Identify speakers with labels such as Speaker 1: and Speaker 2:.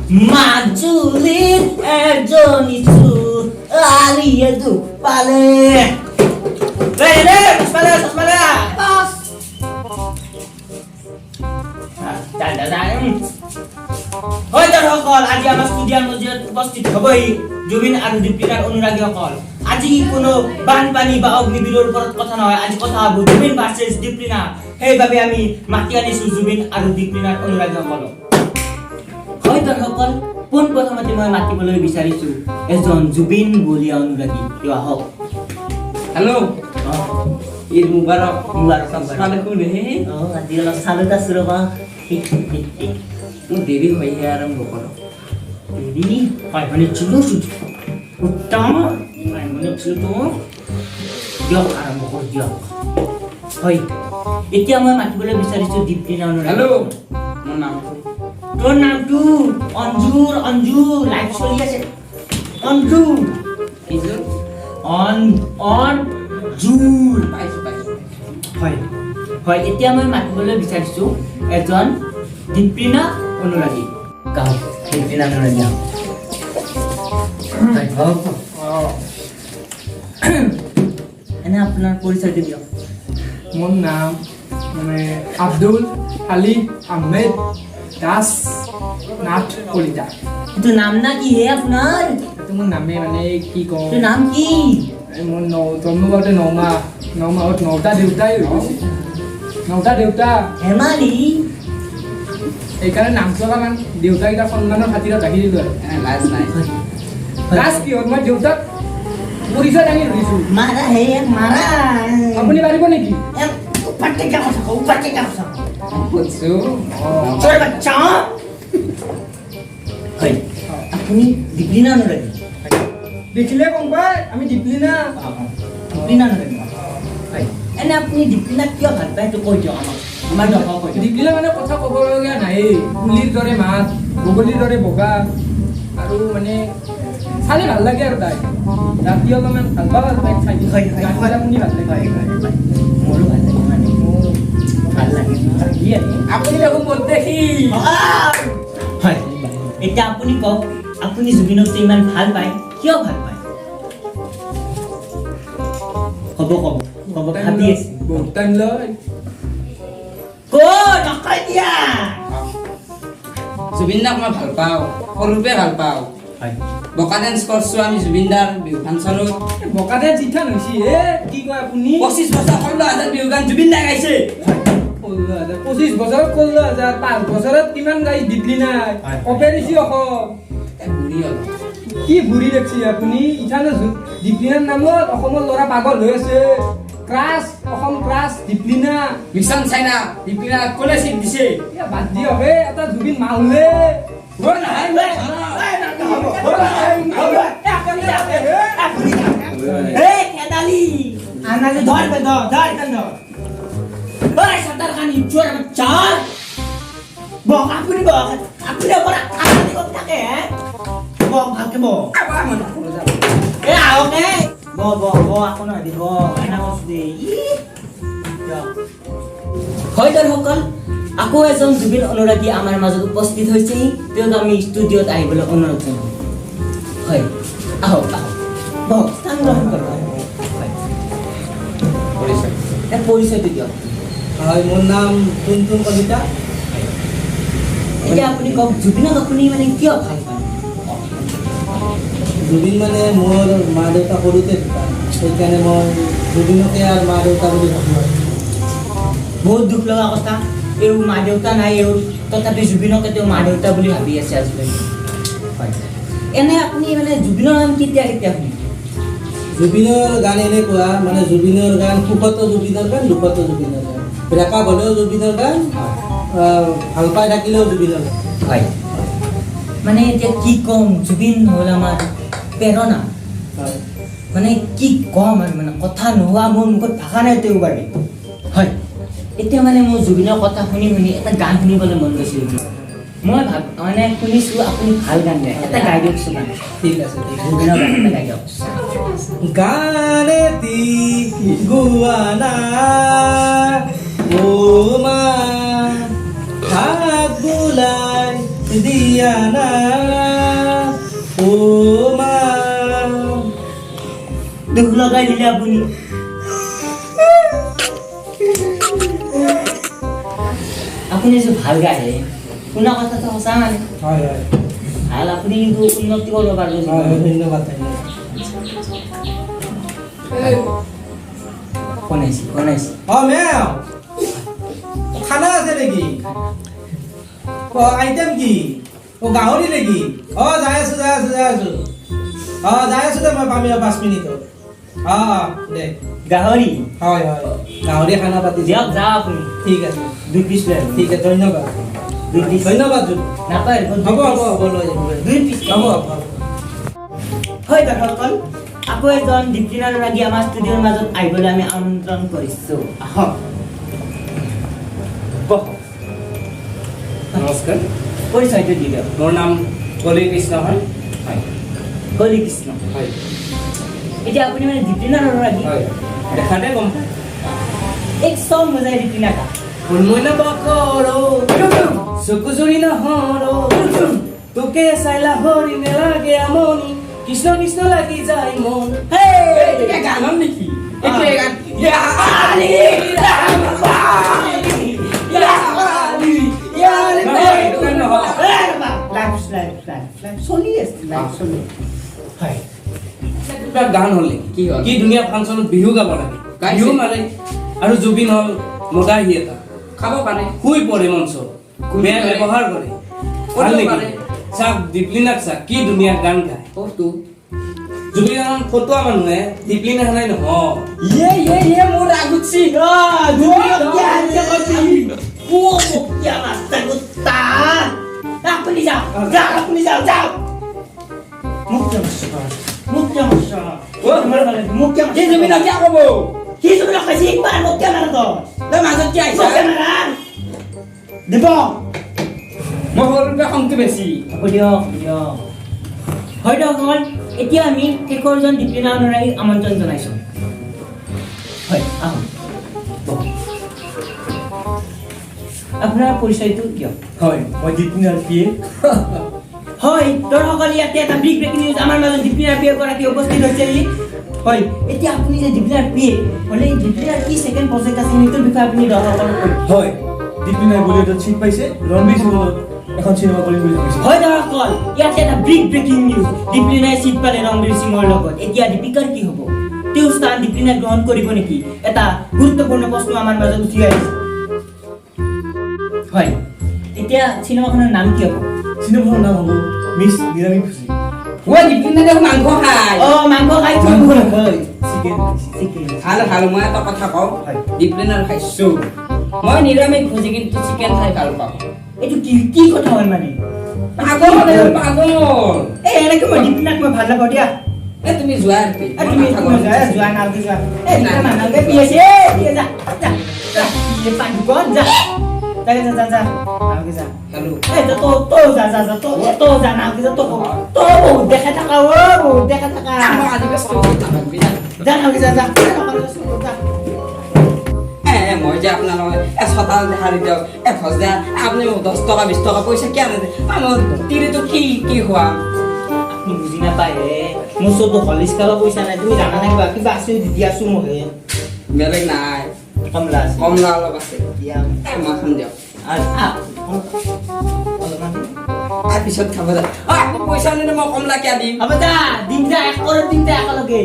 Speaker 1: মাজুলীৰ এজনী ছোৱালীয়ে দুখ পালে। এই ৰে, চশমা লে, চশমা লে।
Speaker 2: বাছ।
Speaker 1: যা, যা, যা, উম। হয় দৰ্শকসকল, আজি আমাৰ ষ্টুডিঅ'ৰ মজিয়াত উপস্থিত হ'বহি জুবিন আৰু দীপলিনাৰ অনুৰাগীসকল। আজি কোনো বানপানী বা অগ্নিবীৰৰ ওপৰত কথা নহয়, আজি কথা হ'ব জুবিন ভাৰ্চেছ দীপলিনা। সেইবাবে আমি মাতি আনিছো জুবিন আৰু দীপলিনাৰ অনুৰাগীসকলক। হয় দৰ্শকসকল, পোনপ্ৰথমতে মই মাতিবলৈ বিচাৰিছো এজন জুবিন বলীয়া অনুৰাগী। তেওঁ আহক।
Speaker 3: হেল্ল'। ঈদ মুবাৰক।
Speaker 1: মুবাৰক।
Speaker 3: চশমা দেখোন হে।
Speaker 1: অঁ, আজি অলপ চালত আছো ৰ'বা।
Speaker 3: মোৰ দেৰি হয়হে, আৰম্ভ কৰক।
Speaker 1: দেৰি 5 মিনিট ছিল। উত্তম, 5 মিনিট ছিল তো। দিয়ক, আৰম্ভ কৰি দিয়ক। হয়, এতিয়া মই মাতিবলৈ বিচাৰিছো দীপলিনা অনুৰাগী।
Speaker 3: হেল্ল', মোৰ নামটো?
Speaker 1: তোৰ নামটো অঞ্জুৰ। অঞ্জু, লাইভ চলি আছে, অঞ্জু।
Speaker 3: কিযোৰ?
Speaker 1: অন অন জুৰ।
Speaker 3: পাইছো, পাইছো।
Speaker 1: হয় হয়, এতিয়া মই মাতিবলৈ বিচাৰিছো এজন দীপলিনা অনুৰাগী। গাওঁ দীপলিনা অনুৰাগী আহক। হয়, হওক। এনে আপোনাৰ পৰিচয়টো দিয়ক।
Speaker 4: মোৰ নাম মানে আব্দুল আলী আহমেদ দাস নাথ কলিতা।
Speaker 1: এইটো নাম না কি হে আপোনাৰ?
Speaker 4: এইটো মোৰ নামেই, মানে কি কওঁ।
Speaker 1: এইটো নাম কি?
Speaker 4: এই মোৰ জন্ম পাওঁতে 9 মাহ, 9 মাহত নটা দেউতাই হৈ গৈছে, নটা দেউতা।
Speaker 1: ধেমালি।
Speaker 4: সেইকাৰণে নামটো অলপমান দেউতাকেইটা সন্মানৰ খাতিৰত ৰাখি দিলোঁ আৰু।
Speaker 3: এনে লাজ নাই?
Speaker 4: লাজ কি হ'ল? মই দেউতাক পৰিচয় দাঙি ধৰিছোঁ।
Speaker 1: মাৰা হে, মাৰা।
Speaker 4: আপুনি পাৰিব নেকি?
Speaker 1: উপৰতে কথা কওঁ, উপৰতে কথা।
Speaker 3: সুধছো।
Speaker 1: চোৰ বাচ্চা। হয়, আপুনি দীপলিনা অনুৰাগী?
Speaker 4: দেখিলে গম পাই আমি দীপলিনা।
Speaker 1: দীপলিনা অনুৰাগী হয়। এনে আপুনি দীপলিনাক কিয় ভাল পায়, সেইটো কৈ দিয়ক আমাক, আমাৰ দৰ্শকক কৈ দিয়ক।
Speaker 4: দীপলিনা মানে কথা ক'বলগীয়া নায়েই। কুলিৰ দৰে মাত, বগলীৰ দৰে বগা, আৰু মানে চালে ভাল লাগে। আৰু তাই ৰাতি অলপমান ভাল পাওঁ আৰু তাইক চাই।
Speaker 1: হয়, হয়,
Speaker 4: গান
Speaker 1: হয়।
Speaker 4: বিলাক শুনি ভাল লাগে।
Speaker 1: হয়, মোৰো ভাল লাগে, মানে ভাল লাগে।
Speaker 4: কি আনি?
Speaker 3: আপুনি দেখোন বহুত দেখি।
Speaker 1: হয়, এতিয়া আপুনি কওক, আপুনি জুবিনক যে ইমান ভাল পায়, কিয় ভাল পায়? ক'ব, ক'ব, ক'ব, ভাবি আছে।
Speaker 4: বহুত টাইম লয়।
Speaker 1: ক, নকয় দিয়া।
Speaker 3: জুবিন দাক মই ভাল পাওঁ, সৰুৰ পৰাই ভাল পাওঁ। বকা ডেন্স কৰছো আমি জুবিন দাৰ বিহু ফাংচনত।
Speaker 4: এই বকাতে জিঠান হৈছে হে, কি কয় আপুনি?
Speaker 3: 25 বছৰ 16 হাজাৰ বিহু গান জুবিন দাই গাইছে।
Speaker 4: 16 হাজাৰ, 25 বছৰত 16 হাজাৰ, 5 বছৰত কিমান গাই দীপলিনাই। কপেৰিছি অসম।
Speaker 3: এ, বুঢ়ী হ'ল।
Speaker 4: কি বুঢ়ী দেখছি আপুনি? ইথানে দীপলিনাৰ নামত অসমৰ ল'ৰা পাগল হৈ আছে। Crush, Asom crush Deeplina.
Speaker 3: Mission China Deeplina কোনে চিট দিছে?
Speaker 4: এ, বাদ দিয়ক হে, এটা জুবিন মাউলে।
Speaker 3: অ, নহয়,
Speaker 1: এই খেদালি আনালে ধর ধর ধর ধর। ঐ সৰ্দাৰ খানি, চোৰ বাচ্চা, বক আপুনি, বক আপুনি। পৰা আনালি কম থাকে হে। বক, ভালকে বক। এ, আহক হে, ব ব ব, আকৌ নহয় দিব এনে কৈছো দেই। ই, দিয়ক। হয় দৰ্শকসকল, আকৌ এজন জুবিন অনুৰাগী আমাৰ মাজত উপস্থিত হৈছেহি। তেওঁক আমি ষ্টুডিঅ'ত আহিবলৈ অনুৰোধ জনাওঁ। হয়, আহক, আহক, বহক, স্থান গ্ৰহণ কৰক। হয়।
Speaker 3: পৰিচয়।
Speaker 1: এক পৰিচয়টো দিয়ক।
Speaker 5: হয়, মোৰ নাম টুনটুন কলিতা।
Speaker 1: এতিয়া আপুনি কওক, জুবিনক আপুনি মানে কিয় ভাল পায়?
Speaker 5: জুবিন মানে মোৰ মা দেউতা সৰুতে ঢুকাল, সেইকাৰণে মই জুবিনকে আৰু মা দেউতা বুলি ভাবোঁ আৰু।
Speaker 1: বহুত দুখ লগা কথা, এওঁ মা দেউতা নাই এওঁৰ, তথাপি জুবিনকে তেওঁ মা দেউতা বুলি ভাবি আছে আজিলৈকে। হয়, এনে আপুনি মানে জুবিনৰ নাম কেতিয়া কেতিয়া শুনিলে?
Speaker 5: জুবিনৰ গান এনেকুৱা, মানে জুবিনৰ গান সুখতো জুবিনৰ গান, দুখতো জুবিনৰ গান, ব্ৰেকআপ হ'লেও জুবিনৰ গান, ভাল পাই থাকিলেও জুবিনৰ গান।
Speaker 1: হয়, মানে এতিয়া কি ক'ম, জুবিন হ'ল আমাৰ প্ৰেৰণা। মানে কি ক'ম আৰু, মানে কথা নোহোৱা, মোৰ মুখত ভাষা নাই তেওঁৰ বাবে। হয়, এতিয়া মানে মোৰ জুবিনৰ কথা শুনি শুনি এটা গান শুনিবলৈ মন গৈছিল। মই ভাব মানে শুনিছোঁ আপুনি ভাল গান গায়, এটা গাই দিয়কচোন গান।
Speaker 5: ঠিক আছে, ঠিক আছে।
Speaker 1: জুবিনৰ গান এটা গাই দিয়ক।
Speaker 5: গান এটি গোৱানা অ মা, হাত বুলাই দিয়া না অ' মা।
Speaker 1: দুখ লগাই দিলে আপুনি। আপুনি যে ভাল গায়, শুনা কথাটো সঁচা মানে।
Speaker 5: হয় হয়।
Speaker 1: ভাল, আপুনি কিন্তু উন্নতি কৰিব পাৰিব।
Speaker 5: হয় হয়, ধন্যবাদ ধন্যবাদ।
Speaker 1: কোন আহিছে, কোন আহিছে?
Speaker 5: অ মেম, খানা আছে নেকি? অ আইটেম কি? অ গাহৰি নেকি? অ যাই আছো, যাই আছো, যাই আছো। অ যাই আছো দে, মই পামেই 5 মিনিটত। অ অ দে।
Speaker 1: গাহৰি?
Speaker 5: হয় হয়, গাহৰি খানা পাতি।
Speaker 1: দিয়ক, যাওক আপুনি।
Speaker 5: ঠিক আছে।
Speaker 1: দুই পিচ লৈ আহিব।
Speaker 5: ঠিক আছে, ধন্যবাদ।
Speaker 1: দুই পিচ।
Speaker 5: ধন্যবাদ জুন।
Speaker 1: নাপায়।
Speaker 5: হ'ব হ'ব হ'ব, লৈ যাম, লৈ যাম।
Speaker 1: দুই পিচ।
Speaker 5: হ'ব হ'ব হ'ব।
Speaker 1: হয় দৰ্শকসকল, আকৌ এজন দীপলিনা অনুৰাগী আমাৰ ষ্টুডিঅ'ৰ মাজত আহিবলৈ আমি আমন্ত্ৰণ কৰিছোঁ। আহক, বহক।
Speaker 2: নমস্কাৰ।
Speaker 1: পৰিচয়টো দি দিয়ক।
Speaker 2: মোৰ নাম কলি কৃষ্ণ হয়।
Speaker 1: হয়, কলি কৃষ্ণ।
Speaker 2: হয়।
Speaker 1: এতিয়া আপুনি মানে দীপলিনাৰ অনুৰাগী?
Speaker 2: হয়, দেখাতে গম পায়।
Speaker 1: एक सॉन्ग हो जाए दीपलिना का।
Speaker 2: মইনা বাকৰ চকুজুৰি নহৰ, তোকে চাইলা হৰি নেলাগে আমনি, কৃষ্ণ কৃষ্ণ লাগি যায় মন।
Speaker 1: Hey!
Speaker 3: গান হ'ল নেকি এইটোৱে গান?
Speaker 1: Ya Ali, Ya Ali, Ya Ali, Ya Ali।
Speaker 2: নহয়, এইটো গান নহয়।
Speaker 1: লাইভ লাইভ লাইভ লাইভ চলি আছে, লাইভ চলি আছে। হয়।
Speaker 2: কিবা গান হ'ল নেকি?
Speaker 3: কি হ'ল?
Speaker 2: কি ধুনীয়া ফাংচনত বিহু গাব লাগে।
Speaker 3: গাইছে।
Speaker 2: বিহু মাৰে। আৰু জুবিন হ'ল মদাহী এটা।
Speaker 3: খাব পাৰে।
Speaker 2: শুই পৰে মঞ্চত, বেয়া
Speaker 3: কৰে।
Speaker 2: ব্যৱহাৰ কৰে। ভাল
Speaker 3: কৰিব
Speaker 2: নেকি?
Speaker 3: পাৰে।
Speaker 2: চাওক, দীপলিনাক চাওক, কি ধুনীয়া গান গায়।
Speaker 3: অ' তো।
Speaker 2: জুবিন ফটোৱা মানুহে দীপলিনা নাই নহয়।
Speaker 3: ইয়ে ইয়ে ইয়ে, মোৰ ৰাগ উঠছি।
Speaker 1: ও বকিয়া মাস্টাৰ কুত্তা, আপুনি যাওক, যাওক, আপুনি যাওক, যাওক। মোক কিয় মাৰছ? মোক কিয় মাৰছ? মোক কিয়?
Speaker 3: সি জুবিনক কিয় ক'ব?
Speaker 1: সি জুবিনক কৈছে একবাৰ, মোক কিয় মাৰ তই?
Speaker 3: তই মাজত কিয় আহিছা?
Speaker 1: মোক কিয় মাৰা দিব?
Speaker 3: মই সৰুৰ পৰা খংটো বেছি।
Speaker 1: হ'ব দিয়ক, হ'ব দিয়ক। হয় দৰ্শকসকল, এতিয়া আমি শেষৰজন দীপলিনা অনুৰাগীক আমন্ত্ৰণ জনাইছোঁ। হয়, আহক, বহক। আপোনাৰ পৰিচয়টো কিয়?
Speaker 6: হয়, মই দীপলিনাৰ পিয়ে।
Speaker 1: হয় দৰ্শকসকল, ইয়াতে এটা বিগ ব্ৰেকিং নিউজ, আমাৰ মাজত দীপলিনাৰ পিয়ে গৰাকী উপস্থিত হৈছেহি। হয়, এতিয়া আপুনি যে দীপলিনাৰ পিয়ে হ'লে, এই দীপলিনাৰ কি ছেকেণ্ড প্ৰজেক্ট আছে, সেইটোৰ বিষয়ে আপুনি দৰ্শকসকলক কৈ দিয়ক।
Speaker 6: হয়, দীপলিনাই বলিউডত চিট পাইছে, ৰণবীৰ সিঙৰ লগত এখন চিনেমা কৰিম বুলি ভাবিছে।
Speaker 1: হয় দৰ্শকসকল, ইয়াতে এটা বিগ ব্ৰেকিং নিউজ, দীপলিনাই চিট পালে ৰণবীৰ সিঙৰ লগত। এতিয়া দীপিকাৰ কি হ'ব? তেওঁৰ স্থান দীপলিনাই গ্ৰহণ কৰিব নেকি? এটা গুৰুত্বপূৰ্ণ প্ৰশ্ন আমাৰ মাজত উঠি আহিছে। হয়, এতিয়া চিনেমাখনৰ নাম কি হ'ব?
Speaker 6: চিনেমাখনৰ নাম হ'ব মিছ নিৰামিষভোজী।
Speaker 3: ঐ, দীপলিনা দেখোন মাংস খায়।
Speaker 1: অ, মাংস খাই।
Speaker 6: মাংস নাখায়, চিকেন।
Speaker 1: চিকেন।
Speaker 3: ভাল ভাল, মই এটা কথা কওঁ।
Speaker 6: হয়।
Speaker 3: দীপলিনাৰ খাইছো মই, নিৰামিষ ভোজি, কিন্তু চিকেন খাই ভাল পাওঁ।
Speaker 1: এইটো কি কি কথা হ'ল মানে?
Speaker 3: পাগল দেখোন, পাগল।
Speaker 1: এই এনেকে মই দীপলিনাক মই ভাল নাপাওঁ দিয়া।
Speaker 3: এ তুমি যোৱা।
Speaker 1: এ তুমি তুমি যোৱা, যোৱা, নালগে যোৱা। এই নালগে, পিয়ে আছে, পিয়ে, যা যা যা, পিয়ে পানী যা যা যা যা যা, নালগে যা।
Speaker 3: হেল্ল'।
Speaker 1: এই যা, তো তো যা যা যা, তো তো যা, নালগে যা, তো তো বহুত দেখা থাকা, অ বহুত দেখা থাকা।
Speaker 3: মই আজি ব্যস্ত নাথাকবি যা।
Speaker 1: যা, নালগে যা, যা যা যা।
Speaker 3: এ মই যে আপোনালোকে এ চোতাল সাৰি দিয়ক, এ ভজা, আপুনি মোক 10 টকা 20 টকা পইচা কিয় নিদিয়ে? মোৰ তিৰিটো কি কি খোৱা?
Speaker 1: আপুনি বুজি নাপায় হে, মোৰ ওচৰতো হলিচ খাব পইচা নাই। তুমি জানা নাই, কিবা কিবা আছে যদি দি আছো মোক হে।
Speaker 3: বেলেগ নাই।
Speaker 1: কমলা আছে।
Speaker 3: কমলা অলপ আছে।
Speaker 1: দিয়া।
Speaker 3: এ মই খাম দিয়ক।
Speaker 1: আৰু অলপমান।
Speaker 3: তাৰ পিছত খাব যা। অ, আকৌ পইচা নিদিলে মই কমলা কিয় দিম?
Speaker 1: হ'ব যা, দিম যা, 1 কৰোৰ দিম যা একেলগে।